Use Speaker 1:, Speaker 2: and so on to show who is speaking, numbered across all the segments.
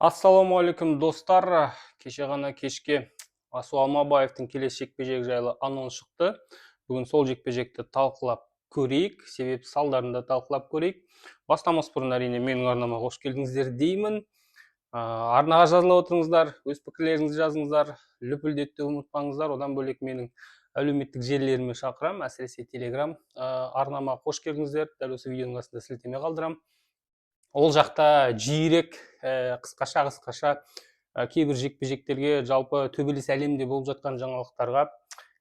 Speaker 1: Ассалаумағалейкум, достар! Кеше ғана кешке Асу Алмабаевтың келесі жекпе-жегі жайлы анонс шықты. Бүгін сол жекпе-жекті талқылап көрейік, себеп салдарын да талқылап көрейік. Бастамас бұрын, әрине, менің арнама қош келдіңіздер деймін. Арнаға жазыла отырыңыздар, өз пікірлеріңізді жазыңыздар, лүпілдетуді ұмытпаңыздар. Одан бөлек, менің әлеуметтік желілеріме шақырамын, әсіресе Телеграм арнама қош келдіңіздер. Дәл осы видеоның астында сілтеме қалдырамын. Ол жақта жиірек, қысқаша қысқаша кейбір жекпе жектерге, жалпы төбелес әлемінде болып жатқан жаңалықтарға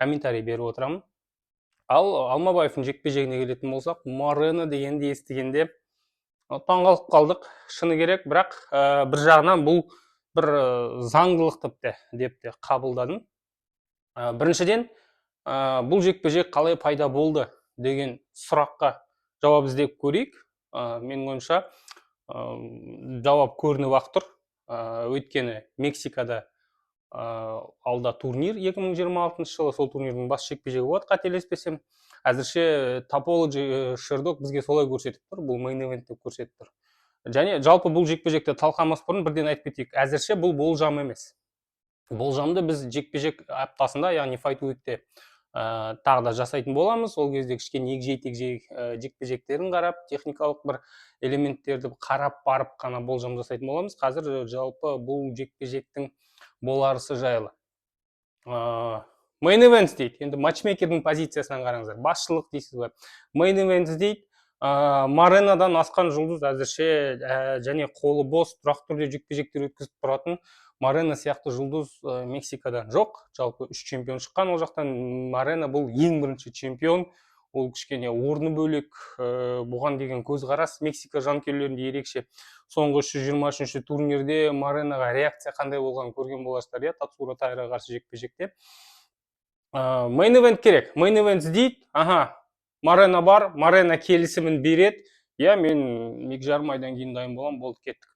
Speaker 1: комментарий беріп отырамын. Ал Алмабаевтың жекпе жегіне келетін болсақ, Морено дегенді естігенде таңғалып қалдық, шыны керек. Бірақ бір жағынан бұл бір заңдылық деп те қабылдадым. Біріншіден, бұл жекпе жек қалай пайда болды деген сұраққа жауап іздеп көрейік. Менің ойымша, жауап көрініп ақ тұр. Өйткені Мексикада алда турнир 2026 жылы, сол турнирдің бас жекпе жегі болады, қателеспесем. Әзірше Tapology, Шердог бізге солай көрсетіп тұр, бұл main event деп көрсетіп тұр. Және жалпы бұл жекпе жекті талқыламас бұрын бірден айтып кетейік: әзірше бұл болжам емес. Болжамды біз жекпе жек аптасында, яғни Fight Week-те тағы да жасайтын боламыз. Ол кезде кішкене егжей тегжей жекпе жектерін қарап, техникалық бір элементтерді қарап барып қана болжам жасайтын боламыз. Қазір жалпы бұл жекпе жектің боларысы жайлы. Main event дейді. Енді матчмейкердің позициясынан қараңыздар, басшылық дейсіз ба, main event дейді. Моренодан асқан жұлдыз әзірше және қолы бос, тұрақты түрде жекпе жектер өткізіп тұратын Морено сияқты жұлдыз Мексикадан жоқ. Жалпы үш чемпион шыққан ол жақтан, Морено бұл ең бірінші чемпион. Ол кішкене орны бөлек, бұған деген көзқарас Мексика жанкүйерлерінде ерекше. Соңғы 323-ші турнирде Мореноға реакция қандай болғанын көрген боларсыздар, иә, Тацура Тайраға қарсы жекпе жекте. Main event керек, main event іздейді. Аха, Морено бар, Морено келісімін береді, иә, мен 2,5 айдан кейін дайын боламын, болды, кеттік.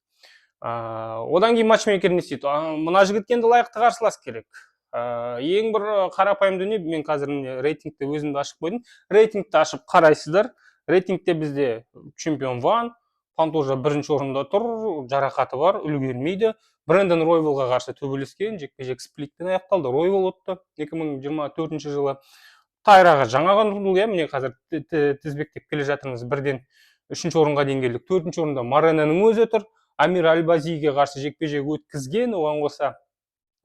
Speaker 1: Одан кейін матчмейкер не істейді? Мына жігітке енді лайықты қарсылас керек. Ең бір қарапайым дүние, мен қазір міне рейтингті өзімді ашып қойдым. Рейтингті ашып қарайсыздар. Рейтингте бізде чемпион Ван Пантожа бірінші орында тұр, жарақаты бар, үлгермейді. Брэндон Ройвелға қарсы төбелескен жекпе жек сплитпен аяқталды, Ройвел ұтты 2024 жылы. Тайраға жаңа ғана ұтылды, иә. Міне, қазір тізбектеп келе жатырмыз, бірден үшінші орынға дейін келдік. Төртінші орында Мореноның өзі тұр. Амир Альбазиге қарсы жекпе жек өткізген, оған қоса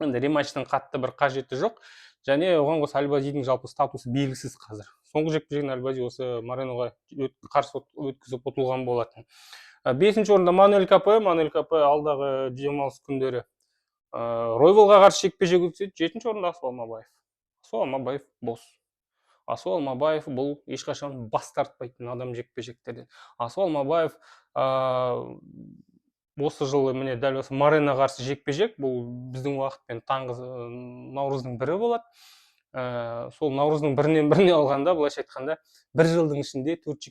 Speaker 1: енді рематчтың қатты бір қажеті жоқ. Және оған қоса Альбазидің жалпы статусы белгісіз қазір. Соңғы жекпе жегін Альбази осы Мореноға қарсы өткізіп, ұтылған болатын. Бесінші орында Мануэль Капе. Мануэль Капе алдағы демалыс күндері Ройвелға қарсы жекпе жек өткізеді. Жетінші орында Асу Алмабаев. Асу Алмабаев бос. Асу Алмабаев бұл ешқашан бас тартпайтын адам жекпе жектерден. Асу Алмабаев осы жылы, міне, дәл осы Морено қарсы жекпе жек, бұл біздің уақытпен таңғы наурыздың 1-і болады. Сол наурыздың 1-інен 1-іне алғанда, былайша айтқанда, бір жылдың ішінде төрт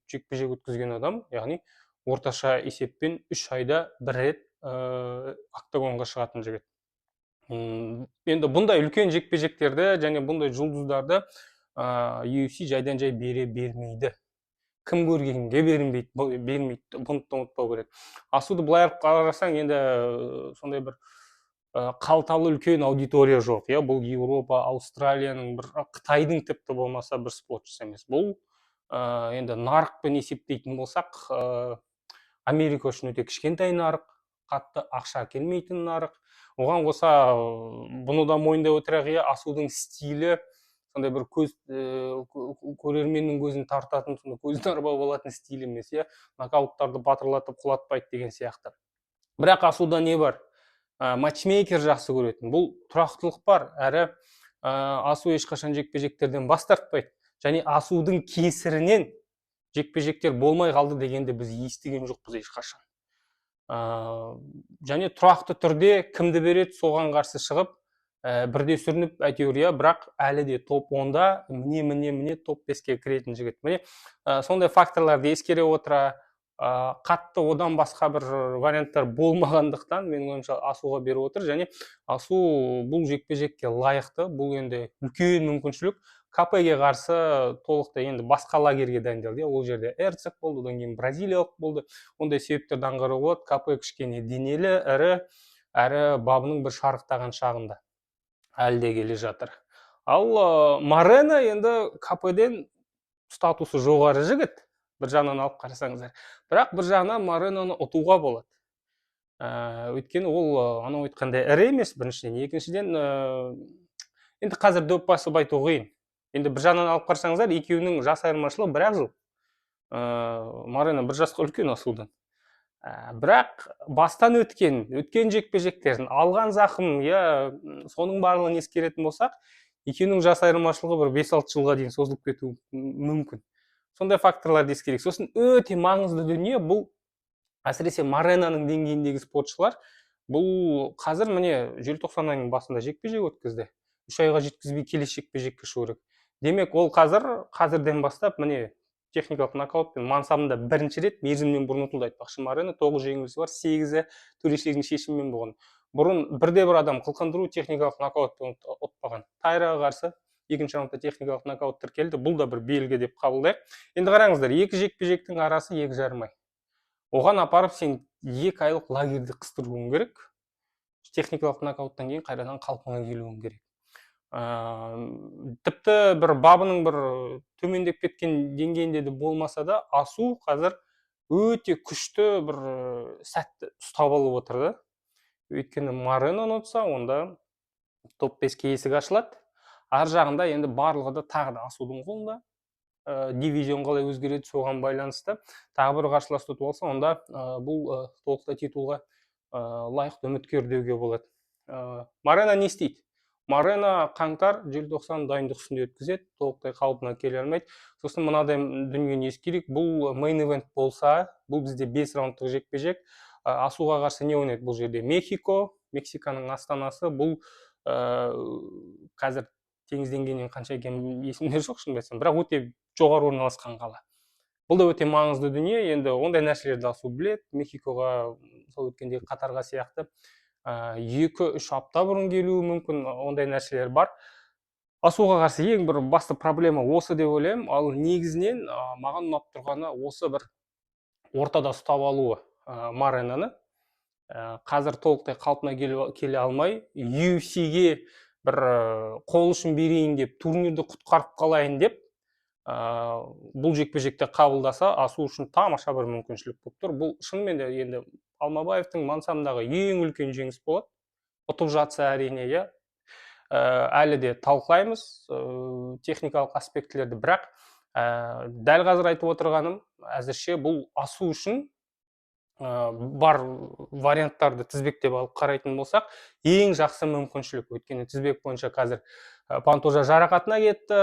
Speaker 1: жекпе жек өткізген адам, яғни орташа есеппен 3 айда бір рет октагонға шығатын жігіт. Енді бұндай үлкен жекпе жектерді және бұндай жұлдыздарды UFC жайдан жай бере бермейді, кім көргенге бермейді, бермейді, бұны да ұмытпау керек. Асуды былай қарасаң, енді сондай бір қалталы үлкен аудитория жоқ, иә. Бұл Еуропа, Аустралияның бір, Қытайдың тіпті болмаса бір спортшысы емес. Бұл енді нарықпен есептейтін болсақ, Америка үшін өте кішкентай нарық, қатты ақша әкелмейтін нарық. Оған қоса, бұны да мойындай отырайық, иә, Асудың стилі сондай бір көз көрерменнің көзін тартатын, сондай көзін арбап алатын стиль емес, иә, нокауттарды батырлатып құлатпайды деген сияқты. Бірақ Асуда не бар? Матчмейкер жақсы көретін бұл тұрақтылық бар. Әрі Асу ешқашан жекпе жектерден бас тартпайды және Асудың кесірінен жекпе жектер болмай қалды дегенді біз естіген жоқпыз ешқашан. Және тұрақты түрде кімді береді, соған қарсы шығып, бірде сүрініп әйтеуір, иә, бірақ әлі де топ 10-да, міне, міне, міне, топ 5-ке кіретін жігіт. Міне, сондай факторларды ескере отыра, қатты одан басқа бір варианттар болмағандықтан, менің ойымша, Асуға беріп отыр. Және Асу бұл жекпе жекке лайықты. Бұл енді үлкен мүмкіншілік. КП-ге қарсы толықтай енді басқа лагерьге дайындалды, иә. Ол жерде Эрцег болды, одан кейін бразилиялық болды. Ондай себептерді аңғаруға болады. КП кішкене денелі, ірі, әрі бабының бір шарықтаған шағында әлі де келе жатыр. Ал Морено енді КП-ден статусы жоғары жігіт бір жағынан алып қарасаңыздар, бірақ бір жағынан Мореноны ұтуға болады, өйткені ол анау айтқандай ірі емес біріншіден, екіншіден, енді қазір дөп басып айту қиын. Енді бір жағынан алып қарасаңыздар, екеуінің жас айырмашылығы бір ақ жыл. Морено бір жасқа үлкен Асудан. Бірақ бастан өткен жекпе жектерін алған зақым, иә, соның барлығын ескеретін болсақ, екеуінің жас айырмашылығы бір 5-6 жылға дейін созылып кетуі мүмкін. Сондай факторларды ескерейік. Сосын өте маңызды дүние: бұл әсіресе Мореноның деңгейіндегі спортшылар, бұл қазір, міне, желтоқсан айының басында жекпе жек өткізді, 3 айға жеткізбей келесі жекпе жекке шығу керек. Демек, ол қазірден бастап, міне, техникалық нокаутпен мансабында бірінші рет мерзімінен бұрын ұтылды. Айтпақшы, Морено тоғыз жеңілісі бар, сегізі төрешілердің шешімімен болған. Бұрын бірде бір адам қылқындыру, техникалық нокаутпен ұтпаған. Тайраға қарсы екінші раундта техникалық нокаут тіркелді. Бұл да бір белгі деп қабылдайық. Енді қараңыздар, екі жекпе жектің арасы 2,5 ай. Оған апарып сен 2 айлық лагерьде қыстыруың керек, техникалық нокауттан кейін қайтадан қалпыңа келуің керек. Тіпті бір бабының бір төмендеп кеткен деңгейінде де болмаса да, Асу қазір өте күшті бір сәтті ұстап алып отыр да. Өйткені Мореноны ұтса, онда топ 5-ке есік ашылады. Ар жағында енді барлығы да тағы да Асудың қолында. Дивизион қалай өзгереді, соған байланысты. Тағы бір қарсыласты ұтып алса, онда бұл толықтай титулға лайықты үміткер деуге болады. Морено не істейді? Морено қаңтар, желтоқсан дайындық үстінде өткізеді, толықтай қалпына келе алмайды. Сосын мынадай дүниені ескерейік: бұл мейн ивент болса, бұл бізде 5 раундтық жекпе жек. Асуға қарсы не ойнайды бұл жерде? Мехико, Мексиканың астанасы. Бұл қазір теңіз деңгейінен қанша екені есімде жоқ, шынымды айтсам, бірақ өте жоғары орналасқан қала. Бұл да өте маңызды дүние. Енді ондай нәрселерді Асу біледі. Мехикоға сол өткендегі Қатарға сияқты 2-3 апта бұрын келуі мүмкін, ондай нәрселер бар. Асуға қарсы ең бір басты проблема осы деп ойлаймын. Ал негізінен маған ұнап тұрғаны осы бір ортада ұстап алуы Мореноны. Қазір толықтай қалпына келе алмай, UFC-ге бір қол ұшын берейін деп, турнирді құтқарып қалайын деп, бұл жекпе жекті қабылдаса, Асу үшін тамаша бір мүмкіншілік болып тұр. Бұл шынымен де енді Алмабаевтың мансабындағы ең үлкен жеңіс болады, ұтып жатса, әрине, иә. Әлі де талқылаймыз техникалық аспектілерді, бірақ дәл қазір айтып отырғаным, әзірше бұл Асу үшін бар варианттарды тізбектеп алып қарайтын болсақ, ең жақсы мүмкіншілік. Өйткені тізбек бойынша қазір Пантожа жарақатына кетті,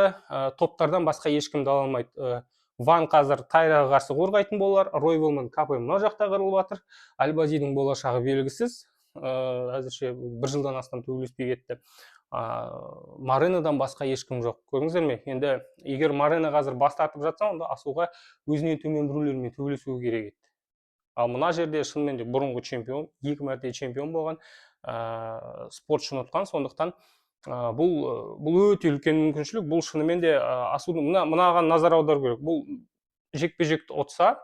Speaker 1: топтардан басқа ешкімді ала алмайды. Ван қазір Тайраға қарсы қорғайтын болар, Ройвел мен КП мына жақта қырылып жатыр. Альбазидің болашағы белгісіз, әзірше бір жылдан астам төбелеспей кетті. Моренодан басқа ешкім жоқ, көрдіңіздер ме? Енді егер Морено қазір бас тартып жатса, онда Асуға өзінен төмен біреулермен төбелесу керек еді. Ал мына жерде шынымен де бұрынғы чемпион, екі мәрте чемпион болған спортшыны ұтқан. Сондықтан бұл өте үлкен мүмкіншілік. Бұл шынымен де Асудың мынаған назар аудару керек: бұл жекпе жекті ұтса,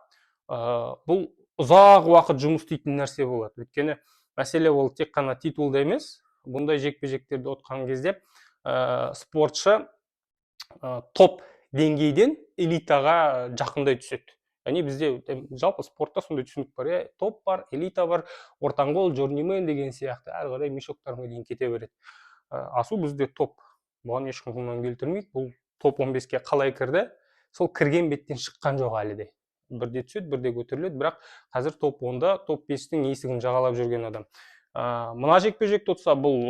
Speaker 1: бұл ұзақ уақыт жұмыс істейтін нәрсе болады. Өйткені мәселе ол тек қана титулда емес. Бұндай жекпе жектерді ұтқан кезде спортшы топ деңгейден элитаға жақындай түседі. Яғни бізде жалпы спортта сондай түсінік бар, иә: топ бар, элита бар, ортаңқол, джорнимен деген сияқты, әрі қарай мешоктарға дейін кете береді. Асу бізде топ, бұған ешкім күмән келтірмейді. Бұл топ 15-ке қалай кірді, сол кірген беттен шыққан жоқ әлі де. Бірде түседі, бірде көтеріледі, бірақ қазір топ 10-да, топ 5-тің есігін жағалап жүрген адам. Мына жекпе жекті ұтса, бұл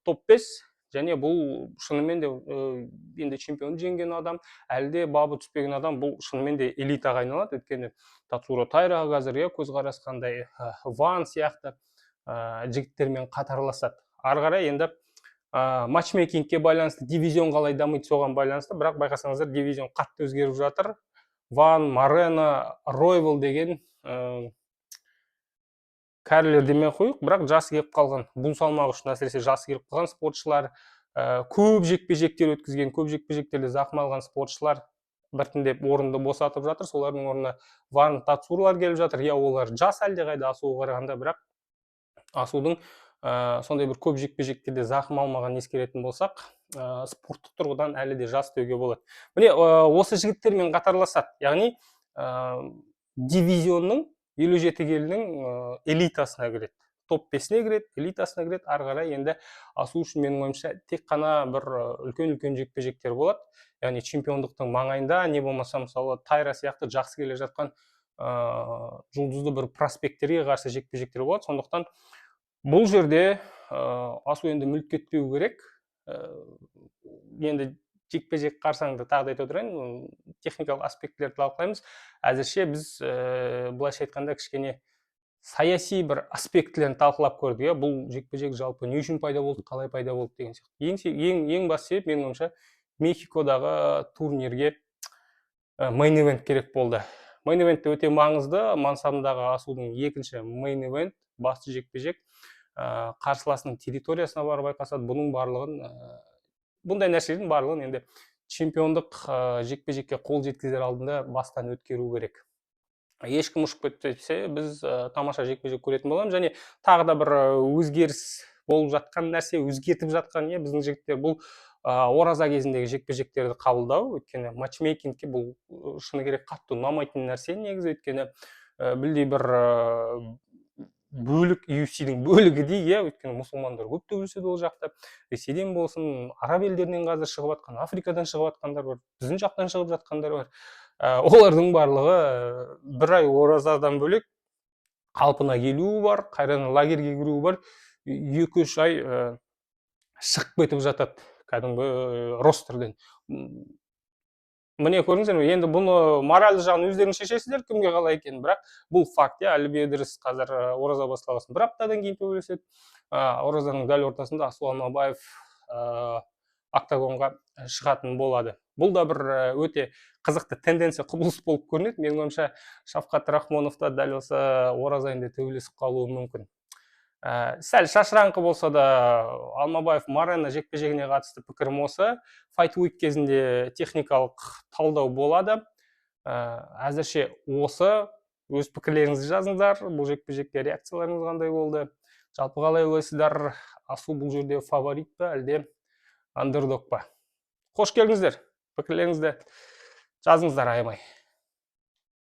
Speaker 1: топ 5 және бұл шынымен де енді чемпион жеңген адам, әлі де бабы түспеген адам, бұл шынымен де элитаға айналады. Өйткені Тацуро Тайра қазір, иә, көзқарас қандай, Ван сияқты жігіттермен қатарласады. Ары қарай енді матчмейкингке байланысты, дивизион қалай дамиды, соған байланысты. Бірақ байқасаңыздар, дивизион қатты өзгеріп жатыр. Ван, Морено, Ройвел деген кәрілер демей ақ қояйық, бірақ жасы келіп қалған, бұл салмақ үшін әсіресе жасы келіп қалған спортшылар. Көп жекпе жектер өткізген, көп жекпе жектерде зақым алған спортшылар біртіндеп орынды босатып жатыр. Солардың орнына Варн Тацурлар келіп жатыр. Иә, олар жас әлдеқайда Асуға қарағанда, бірақ Асудың сондай бір көп жекпе жектерде зақым алмағанын ескеретін болсақ, спорттық тұрғыдан әлі де жас деуге болады. Міне, осы жігіттермен қатарласады, яғни дивизионның, 57 келінің элитасына кіреді, топ 5-іне кіреді, элитасына кіреді. Ары қарай енді Асу үшін, менің ойымша, тек қана бір үлкен үлкен жекпе жектер болады, яғни чемпиондықтың маңайында, не болмаса, мысалы, Тайра сияқты жақсы келе жатқан жұлдызды бір проспекттерге қарсы жекпе жектер болады. Сондықтан бұл жерде Асу енді мүлт кетпеу керек. Енді жекпе жек қарсаңында тағы да айтып отырайын, техникалық аспектілерді талқылаймыз. Әзірше біз былайша айтқанда, кішкене саяси бір аспектілерін талқылап көрдік, иә. Бұл жекпе жек жалпы не үшін пайда болды, қалай пайда болды деген сияқты. Ең басты себеп, менің ойымша, Мехикодағы турнирге мейн ивент керек болды. Мейн ивент өте маңызды. Мансабындағы Асудың екінші мейн ивент, басты жекпе жек, қарсыласының территориясына барып айқасады. Бұның барлығын, бұндай нәрселердің барлығын енді чемпиондық жекпе жекке қол жеткізер алдында бастан өткеру керек. Ешкім ұшып кетпесе, біз тамаша жекпе жек көретін боламыз. Және тағы да бір өзгеріс болып жатқан нәрсе, өзгертіп жатқан, иә, біздің жігіттер, бұл ораза кезіндегі жекпе жектерді қабылдау. Өйткені матчмейкингке бұл шыны керек, қатты ұнамайтын нәрсе негізі. Өйткені білдей бір бөлік, UFC-дің бөлігі дейік, иә. Өйткені мұсылмандар көп төбелеседі ол жақта. Ресейден болсын, араб елдерінен қазір шығып жатқан, Африкадан шығып жатқандар бар, біздің жақтан шығып жатқандар бар. Олардың барлығы бір ай оразадан бөлек, қалпына келуі бар, қайрадан лагерьге кіруі бар, 2-3 ай шығып кетіп жатады кәдімгі ростерден. Міне, көрдіңіздер ме? Енді бұны моральды жағын өздеріңіз шешесіздер, кімге қалай екенін, бірақ бұл факт, иә. Әліби Ыдырыс қазір ораза басталған бір аптадан кейін төбелеседі. Оразаның дәл ортасында Асу Алмабаев октагонға шығатын болады. Бұл да бір өте қызықты тенденция, құбылыс болып көрінеді. Менің ойымша, Шавкат Рахмонов та дәл осы ораза айында төбелесіп қалуы мүмкін. Сәл шашыраңқы болса да, Алмабаев Морено жекпе жегіне қатысты пікірім осы. Fight Week кезінде техникалық талдау болады. Әзірше осы. Өз пікірлеріңізді жазыңыздар. Бұл жекпе жекке реакцияларыңыз қандай болды? Жалпы қалай ойлайсыздар, Асу бұл жерде фаворит па, әлде андердог па? Қош келдіңіздер, пікірлеріңізді жазыңыздар аямай.